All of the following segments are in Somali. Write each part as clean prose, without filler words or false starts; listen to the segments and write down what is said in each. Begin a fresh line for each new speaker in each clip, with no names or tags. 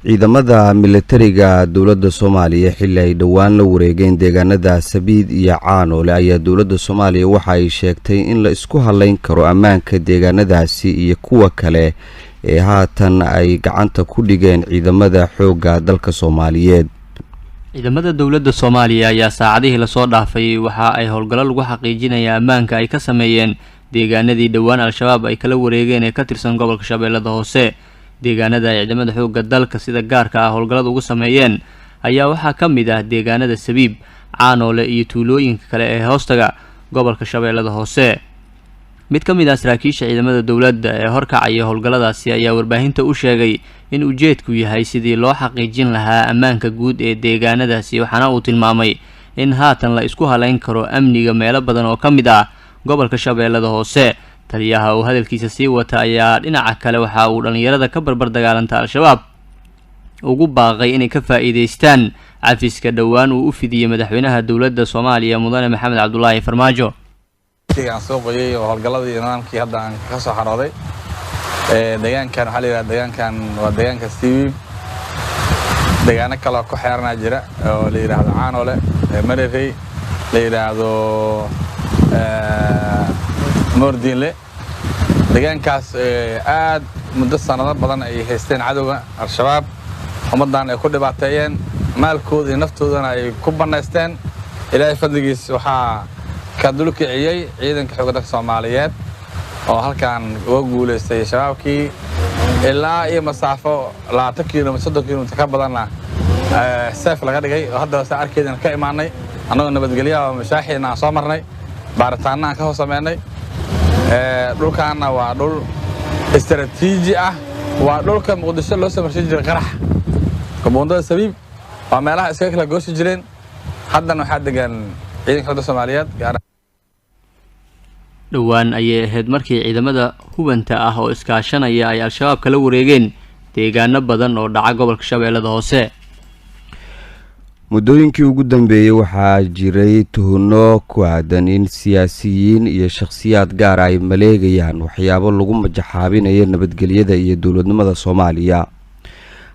Ciidamada militariga dowladda Soomaaliya xilli ay dhowaan la wareegeen deegaanada Sabiid iyo Caanoole ayaa dowladda Soomaaliya waxa ay sheegtay in la isku halayn karo ammaanka deegaanadaasi iyo kuwa kale ee haatan ay gacanta ku dhigeen ciidamada xoogga dalka Soomaaliyeed.
Ciidamada dowladda Soomaaliya ayaa saacadihii lasoo dhaafay waxa ay howlgallo lagu xaqiijinaya ammaanka ay ka sameeyeen deegaanadii dhowaan Al-Shabaab ay kala wareegeen ee ka tirsan gobolka Shabeellada Hoose. Deegaanada ay ciidamada xoogga dalka sida gaarka ah howlgallada ugu sameeyeen ayaa waxaa ka mid ah deegaanada Sabiib, Caanoole iyo tuulooyinka kale ee hoostaga gobolka Shabeellada Hoose. Mid ka mid ah saraakiisha ciidamada dowladda ee horkacaya howlgalladaasi ayaa warbaahinta u sheegay in ujeedku yahay sidii loo xaqiijin lahaa ammaanka guud ee deegaanadaasi, waxaana uu tilmaamay in haatan la isku halayn karo amniga meelo badan oo ka mid ah gobolka Shabeellada Hoose. Taliyaha oo hadalkiisa sii wata ayaa dhinaca kale waxa uu dhallinyarada ka barbar dagaalanta Al-Shabaab ugu baaqay inay ka faa'iidaystaan cafiska dhowaan uu u fidiyey madaxweynaha dowladda Soomaaliya, Mudane Maxamed Cabdulaahi Farmaajo.
Aan soo qoyay oo howlgalladii iyo nidaamkii hadda aan ka soo xarooday deegaankan waxaa la yidhaha, deegaankan waa deegaanka Sabiib. Deegaano kaloo ku xeeranaa jira oo la yidhaahdo Caanole, Marerey, la yidhaahdo Moordiinle. Deegaankaas aad muddo sanado badan ay haysteen cadowga Al-Shabaab, ummaddan ay ku dhibaateeyeen, maalkooda iyo naftoodana ay ku bannaysteen. Ilaahay fadligiis waxaa ka dulkiciyey ciidanka xoogga dalka Soomaaliyeed oo halkan uga guulaystay Shabaabkii ilaa iyo masaafo 20 kilomitr, 30 kilomitr ka badanna safe laga dhigay, oo haddaba saa arkeydana ka imaanay annagoo nabadgelyaha oo mashaaxiina aan soo marnay, baaritaanna aan ka soo samaynay. Dhulkaanna waa dhul istaraatiiji ah, waa dhulka Muqdisho loo soo marshin jiray qarax. Buundada Sabiib waa meelaha iskaga kala goosi jireen. Haddana waxaa degan ciidanka xogda Soomaaliyeed gaar.
Dhowaan ayay ahayd markii ciidamada hubanta ah oo iskaashanaya ay Al-Shabaab kala wareegeen deegaano badan oo dhaca gobolka Shabeellada Hoose.
Muddooyinkii ugu dambeeyey waxaa jiray tuhunno ku aadan in siyaasiyiin iyo shakhsiyaad gaar ay maleegayaan waxyaabo lagu majaxaabinayo nabadgelyada iyo dowladnimada Soomaaliya.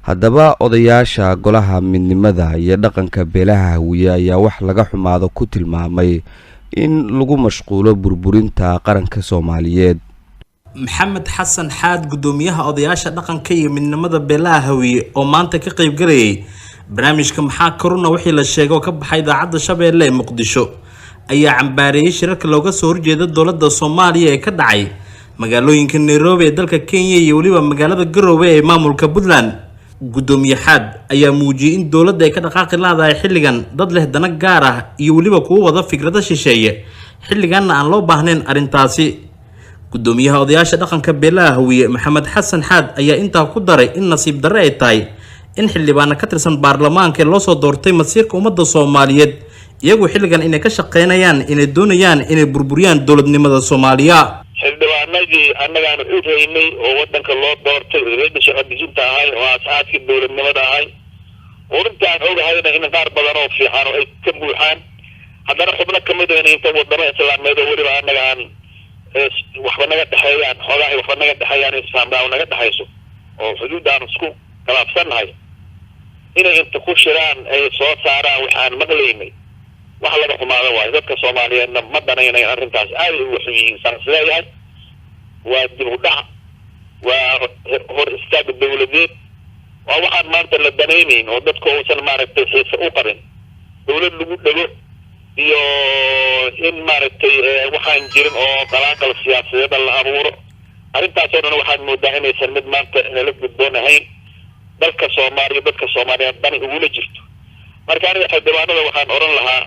Haddaba odayaasha golaha midnimada iyo dhaqanka beelaha Hawiye ayaa wax laga xumaado ku tilmaamay in lagu mashquulo burburinta qaranka Soomaaliyeed.
Maxamed Xasan Xaad, guddoomiyaha odayaasha dhaqanka iyo midnimada beelaha Hawiye oo maanta ka qaybgalayay barnaamijka "Maxaa Karuna Wixii La Sheego" ka baxay idaacadda Shabeelle ee Muqdisho, ayaa cambaareeyay shirarka looga soo horjeeda dowladda Soomaaliya ee ka dhacay magaalooyinka Nairobi ee dalka Kenya iyo weliba magaalada Garowe ee maamulka Puntland. Guddoomiye Xaad ayaa muujiyey in dowladda ay ka dhaqaaqi laadahay xilligan dad leh dana gaar ah iyo weliba kuwo wada fikrado shisheeye, xilliganna aan loo baahnayn arrintaasi. Guddoomiyaha odayaasha dhaqanka beelaha Hawiye, Maxamed Xasan Xaad, ayaa intaa ku daray in nasiib darre ay tahay in xildhibaano ka tirsan baarlamaanka ee loo soo doortay masiirka ummadda Soomaaliyeed iyagu xilligan inay ka shaqeynayaan inay doonayaan inay burburiyaan dowladnimada Soomaaliya.
Xildhibaanadii annagaan u raynay oo waddanka loo doortay, hayadda sharci-dejinta ahay oo aas-aaskii dowladnimada ahay, runtaan ogahayna in qaar badan oo fiican oo ay ka buuxaan, haddana xubno kamid a inta wadamo islaameed oo weliba annaga aan waxba naga dhexeeyaan, xoogahay waxba naga dhexeeyaan, islaamdaa naga dhexayso oo xuduud aan isku khilaafsannahay, inay inta ku shiraan ay soo saaraan waxaan maqlaynay, wax laga xumaado waayo. Dadka Soomaaliyeedna ma danaynayn arrintaas, aaday uga xun yihiin. Saan isleeyahay waa dib u dhac, waa hor istaag dowladeed, waa waxaan maanta la danaynayn oo dadka uusan maaragtay xiise u qabin dowlad lagu dhego iyo in maaragtay waxaan jirin oo qalaaqal siyaasadeeda la abuuro. Arrintaasoo dhan waxaad moodaa inaysan mid maanta nala gudboon ahayn, dalka Soomaaliya, dadka Soomaaliyeed dani ugula jirto. Marka aniga xildhibaanada waxaan odhan lahaa,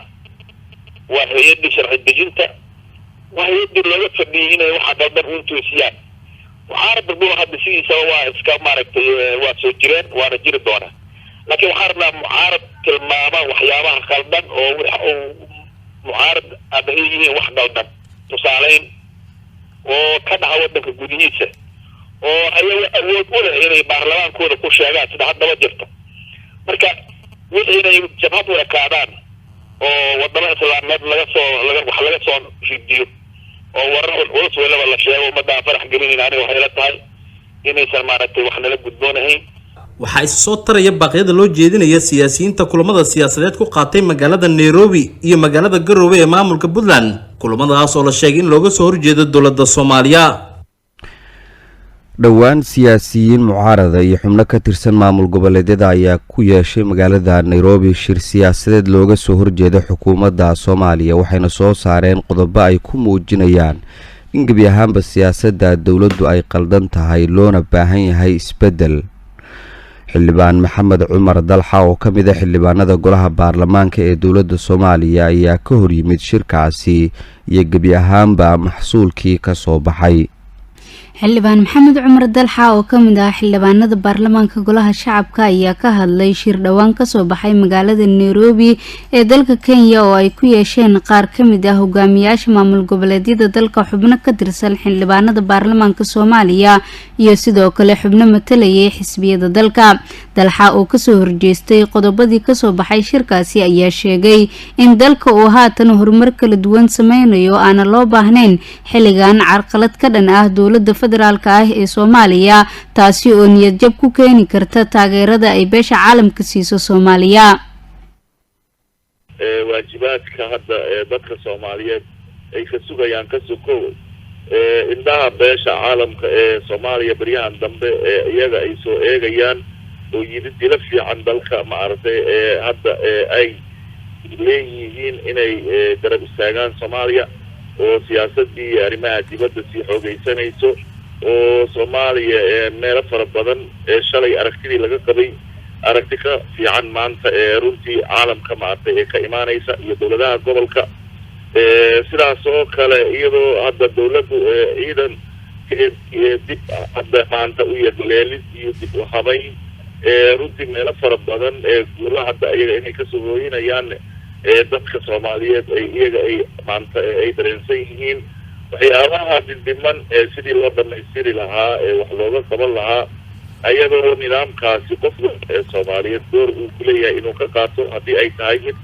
waa hay-addii sharci dejinta, waa hay-addii looga fadhiyey inay waxa qaldan uun toosiyaan. Mucaaradku hadda sidiisaba waa iska maaragtay, waa soo jireen waana jiri doonaa, laakiin waxaan rabnaa mucaarad tilmaama waxyaabaha khaldan oo waxa uu mucaarad ama ay yihiin wax qaldan tusaaleyn oo ka dhaca waddanka gudihiisa oo ayaga awood u leh inay baarlamaankooda ku sheegaan sida haddaba jirta. Marka wixii inay jabhad u ekaadaan oo wadamo islaameed laga soo laga wax laga soo ridiyo oo warar culus weliba la sheego, ummadda aan farax gelinayn, aniga waxay la tahay inaysan maaragtay wax nala gudboonahayn.
Waxaa isa soo taraya baaqyada loo jeedinaya siyaasiyiinta kulamada siyaasadeed ku qaatay magaalada Nairobi iyo magaalada Garowe ee maamulka Puntland, kulamadaas oo la sheegay in looga soo horjeedo dowladda Soomaaliya.
Dhowaan siyaasiyiin mucaarada iyo xubno ka tirsan maamul goboleedyada ayaa ku yeeshay magaalada Nairobi shir siyaasadeed looga soo horjeeda xukuumadda Soomaaliya, waxayna soo saareen qodobo ay ku muujinayaan in gebi ahaanba siyaasadda dowladdu ay qaldan tahay, loona baahan yahay isbeddel. Xildhibaan Maxamed Cumar Dalxa oo ka mid a xildhibaanada golaha baarlamaanka ee dowladda Soomaaliya ayaa ka horyimid shirkaasi iyo gebi ahaanba maxsuulkii ka soo baxay.
Xildhibaan Maxamed Cumar Dalxa oo kamid ah xildhibaanada baarlamaanka golaha shacabka ayaa ka hadlay shir dhowaan kasoo baxay magaalada Nairobi ee dalka Kenya oo ay ku yeesheen qaar kamid ah hogaamiyaasha maamul goboleedyada dalka, xubno ka tirsan xildhibaanada baarlamaanka Soomaaliya iyo sidoo kale xubno matalayay xisbiyada dalka. Dalxa oo kasoo horjeestay qodobadii kasoo baxay shirkaasi ayaa sheegay in dalka uu haatan horumar kala duwan sameynayo, aana loo baahnayn xilligan carqalad ka dhan ah dowlada federaalka ah ee Soomaaliya, taasi oo niyadjab ku keeni karta taageerada ay beesha caalamka siiso Soomaaliya.
Waajibaadka hadda ee dadka Soomaaliyeed ay ka sugayaan ka sokow, indhaha beesha caalamka ee Soomaaliya beryahan dambe ee iyaga ay soo eegayaan oo yidhi dilo fiican dalka, maaragtay, ee hadda ee ay leeyihiin inay garab istaagaan Soomaaliya oo siyaasadii arrimaha dibadda sii xoogaysanayso, oo Soomaaliya ee meelo fara badan ee shalay aragtidii laga qabay aragti ka fiican maanta ee runtii caalamka, maaragtay, ee ka imaanaysa iyo dowladaha gobolka. Sidaas oo kale, iyadoo hadda dawladdu ciidan dib hadda maanta u yagleelid iyo dib u habayn runtii meelo fara badan ee guula hadda iyaga inay kasoo hooyinayaan ee dadka Soomaaliyeed ay iyaga ay maanta ay dareensan yihiin, waxyaabaha dhindhiman ee sidii loo dhamaystiri lahaa ee wax looga qaban lahaa, ayadoo nidaamkaasi qof ee Soomaaliyeed door uu kuleeyahay inuu ka qaato, haddii ay tahay mid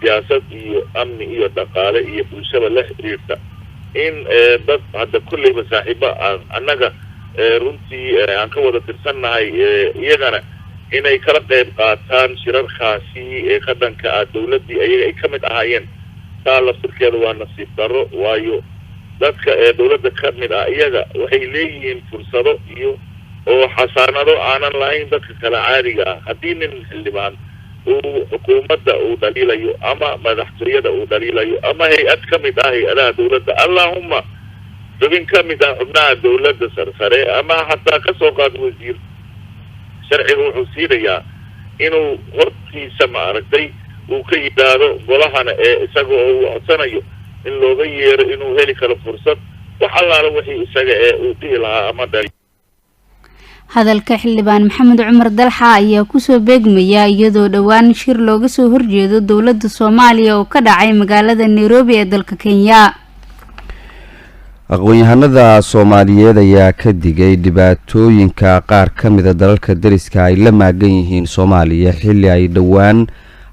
siyaasad iyo amni iyo dhaqaale iyo bulshada la xiriirta, in dad hadda kolleyba saaxiiba aan annaga runtii aan ka wada tirsannahay iyagana inay kala qayb qaataan shirarkaasi ee ka dhanka ah dawladdii ayaga ay ka mid ahaayeen, taa laftirkeeda waa nasiib darro. Waayo, dadka ee dawladda ka mid ah iyaga waxay leeyihiin fursado iyo oo xasaanado aanan lahayn dadka kale caadiga ah. Haddii nin xildhibaan uu xukuumadda uu dhaliilayo ama madaxtooyada uu dhaliilayo ama hay-ad ka mid ah hay-adaha dawladda, allahuma xubin ka mid ah xubnaha dawladda sarsare ama xataa kasoo qaad wasiir, sharciga wuxuu siinayaa inuu hortiisa, maaragtay, uu ka yidhaahdo golahana ee isaga oo uu codsanayo in looga yeero, inuu heli karo fursad wax allaala wixii isaga ee uu dhihi lahaa ama dhali.
Hadalka xildhibaan Maxamed Cumar Dalxa ayaa kusoo beegmaya iyadoo dhowaan shir looga soo horjeedo dowladda Soomaaliya oo ka dhacay magaalada Nairobi ee dalka Kenya.
Aqoon-yahanada Soomaaliyeed ayaa ka digay dhibaatooyinka qaar ka mida dalalka deriska ay la maagan yihiin Soomaaliya, xilli ay dhowaan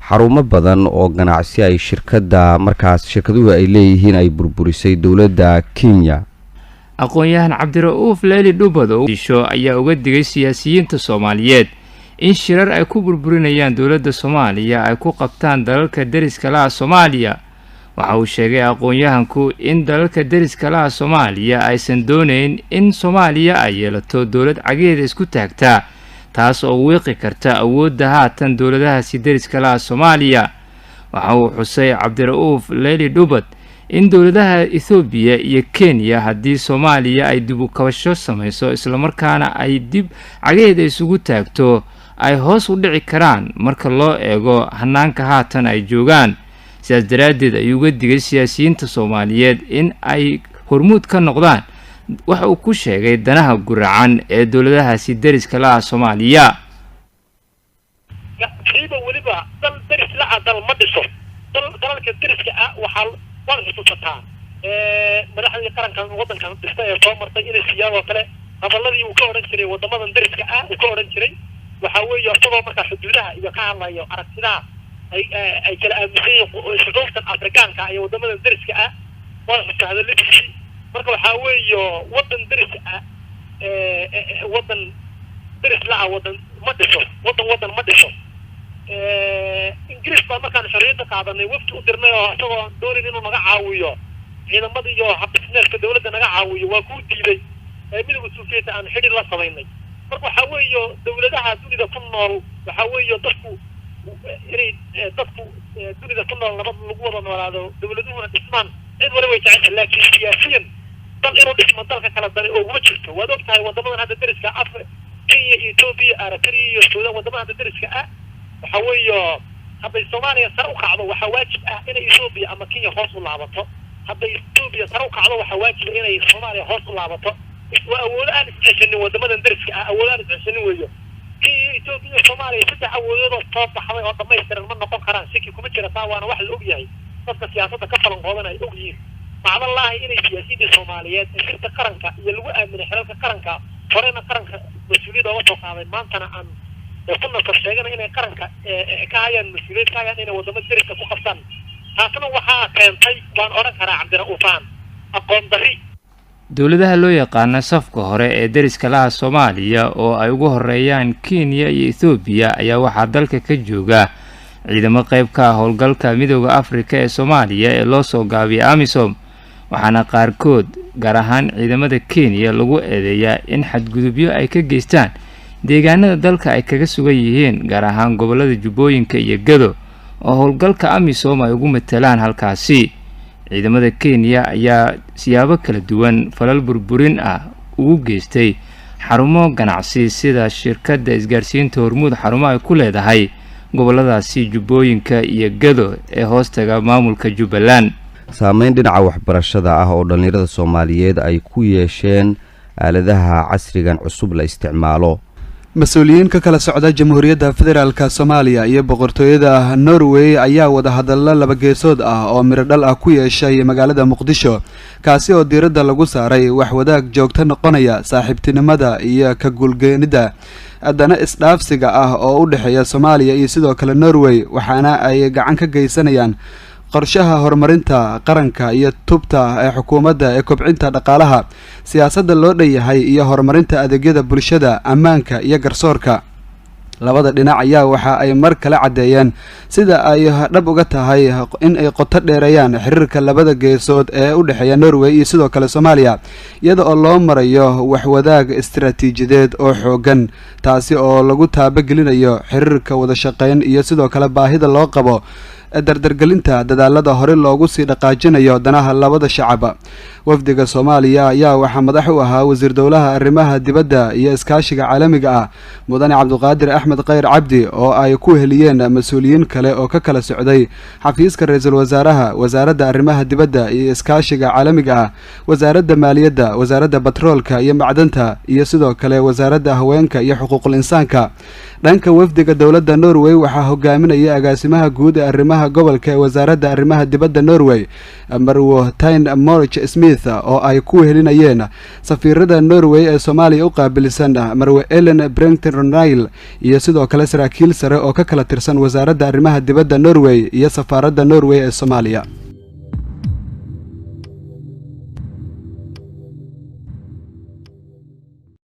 xarumo badan oo ganacsi ay shirkadda markaas shirkaduhu ay leeyihiin ay burburisay dowladda Kenya.
Aqoon-yahan Cabdira'uuf Leyli Dhubadow Disho ayaa uga digay siyaasiyiinta Soomaaliyeed in shirar ay ku burburinayaan dowladda Soomaaliya ay ku qabtaan dalalka deriska laha Soomaaliya. Waxa uu sheegay aqoon-yahanku in dalalka deriska laha Soomaaliya aysan doonayn in Soomaaliya ay yeelato dowlad cageeda isku taagtaa, taas oo wiiqi karta awoodda haatan dowladahaasi deriska laha Soomaaliya. Waxa uu xusay Cabdira'uuf Leyli Dhubad in dowladaha Ethoobiya iyo Kenya haddii Soomaaliya ay dib u kabasho samayso islamarkaana ay dib cagaheeda isugu taagto ay hoos u dhici karaan marka loo eego hanaanka haatan ay joogaan. Sidaas daraaddeed ayuu uga digay siyaasiyiinta Soomaaliyeed in ay hormuud ka noqdaan waxa uu ku sheegay danaha guracan ee dowladahaasi deriska la ah Soomaaliya.
Siiba weliba dal deris la-ah dal ma dhiso. Dal dalalka deriska ah waxaa waad xusuusataa madaxdii qarankan waddankan dhista ee soo martay inay siiyaan oo kale hadaladii uu ka odhan jiray waddamadan deriska ah uu ka odhan jiray waxaa weeye, isagoo markaa xuduudaha iyo ka hadlayo aragtidaha ay kala aaminsan yihiin shucuubtan Afrikaanka iyo waddamadan deriska ah, waad xusuusta hadaladiisii. Marka waxaa weeye waddan deris ah, waddan deris la-ah waddan Ma dhiso waddan, waddan ma dhiso. Ingiriis baa markaan xorriyadda qaadanay wafdi u dirnay oo isagoo aan doonayn inuu naga caawiyo ciidamada iyo habdhismeedka dawladda naga caawiyo, waa kuu diiday. Midowga Soviet aan xidhi la samaynay. Marka waxaa weeye dawladaha dunida ku nool, waxaa weeye dadku inay dadku dunida ku nool nabad lagu wada noolaado, dawladuhuna dhismaan, cid wali way jecesha, laakiin siyaasiyan dal inuu dhismo dalka kala dani ooguma jirto. Waad og tahay waddamadan hadda deriska Afri, Kenya iyo Ethiopia, Eritrea iyo Sudan, waddamadan hadda deriska ah, waxa weeye hadday Soomaaliya sare u kacdo, waxaa waajib ah inay Ethiopia ama Kenya hoos u laabato. Hadday Ethiopia sare u kacdo, waxaa waajib ah inay Soomaaliya hoos u laabato. Waa awoodo aan isceshanin. Waddamadan deriska ah awoodo aan isceshanin weeyo. Kenya, Ethiopia iyo Soomaaliya saddex awoodoodoo soo baxday oo dhammaystiran ma noqon karaan, shaki kuma jira taa, waana wax la og yahay, dadka siyaasadda ka falanqoodan ay og yihiin. Macdallaahi inay siyaasiyiinta Soomaaliyeed ee sirta qaranka iyo lagu aaminay xilalka qaranka, horena qaranka mas-uuliyadda oga soo qaaday, maantana aan ku nasab sheegana inay qaranka ka hayaan mas-uuliyad ka hayaan, inay waddamo deriska ku qabtaan, taasna waxaa keentay waan odhan karaa, Cabdira-uufaan, aqoon darri.
Dowladaha loo yaqaana safka hore ee deriska laha Soomaaliya, oo ay ugu horeeyaan Kenya iyo Ethoobiya, ayaa waxaa dalka ka jooga ciidamo qeyb ka ah howlgalka Midooda Afrika ee Soomaaliya ee loo soo gaabiyay AMISOM, waxaana qaarkood, gaar ahaan ciidamada Kenya, lagu eedeeyaa in xadgudubyo ay ka geystaan deegaanada dalka ay kaga sugan yihiin, gaar ahaan gobolada Jubbooyinka iyo Gado oo howlgalka AMISOM ay ugu matalaan halkaasi. Ciidamada Kenya ayaa siyaabo kala duwan falal burburin ah ugu geystay xarumo ganacsi, sida shirkadda isgaarsiinta Hormuud xarumo ay ku leedahay goboladaasi Jubbooyinka iyo Gado ee hoostaga maamulka Jubbaland.
Saameyn dhinaca waxbarashada ah oo dhallinyarada Soomaaliyeed ay ku yeesheen aaladaha casrigan cusub la isticmaalo.
Mas-uuliyiin ka kala socda Jamhuuriyadda Federaalka Soomaaliya iyo Boqortooyada Norway ayaa wadahadallo laba geesood ah oo mirodhal ah ku yeeshay magaalada Muqdisho, kaasi oo diiradda lagu saaray wax wadaag joogto noqonaya, saaxiibtinimada iyo ka guulgeenidda haddana isdhaafsiga ah oo u dhexeeya Soomaaliya iyo sidoo kale Norway, waxaana ay gacan ka geysanayaan qorshaha horumarinta qaranka iyo tubta ee xukuumadda ee kobcinta dhaqaalaha, siyaasadda loo dhan yahay iyo horumarinta adeegyada bulshada, ammaanka iyo garsoorka. Labada dhinac ayaa waxa ay mar kale caddeeyeen sida ay dhab uga tahay in ay qoto dheereeyaan xiriirka labada geesood ee u dhexeeya Norway iyo sidoo kale Soomaaliya, iyada oo loo marayo waxwadaag istaraatiijiyadeed oo xoogan, taasi oo lagu taabagelinayo xiriirka wada shaqeyn iyo sidoo kale baahida loo qabo dardargelinta dadaalada hore loogu sii dhaqaajinayo danaha labada shacab. Wafdiga Soomaaliya ayaa waxaa madax u ahaa wasiir dowlaha arrimaha dibadda iyo iskaashiga caalamiga ah, Mudane Cabdiqaadir Axmed Khayr Cabdi, oo ay ku heliyeen mas-uuliyiin kale oo ka kala socday xafiiska ra-iisul wasaaraha, wasaaradda arrimaha dibadda iyo iskaashiga caalamiga ah, wasaaradda maaliyadda, wasaaradda batroolka iyo macdanta iyo sidoo kale wasaaradda haweenka iyo xuquuqul insaanka. Dhanka wafdiga dowladda Norway waxaa hogaaminaya agaasimaha guud ee arrimaha gobolka ee wasaaradda arrimaha dibadda Norway, Marwo Tine Morch Smith, oo ay ku helinayeen safiirada Norway ee Soomaaliya u qaabilsan, Marwe Ellen Brenton Ronil, iyo sidoo kale saraakiil sare oo ka kala tirsan wasaaradda arrimaha dibadda Norway iyo safaaradda Norway ee Soomaaliya.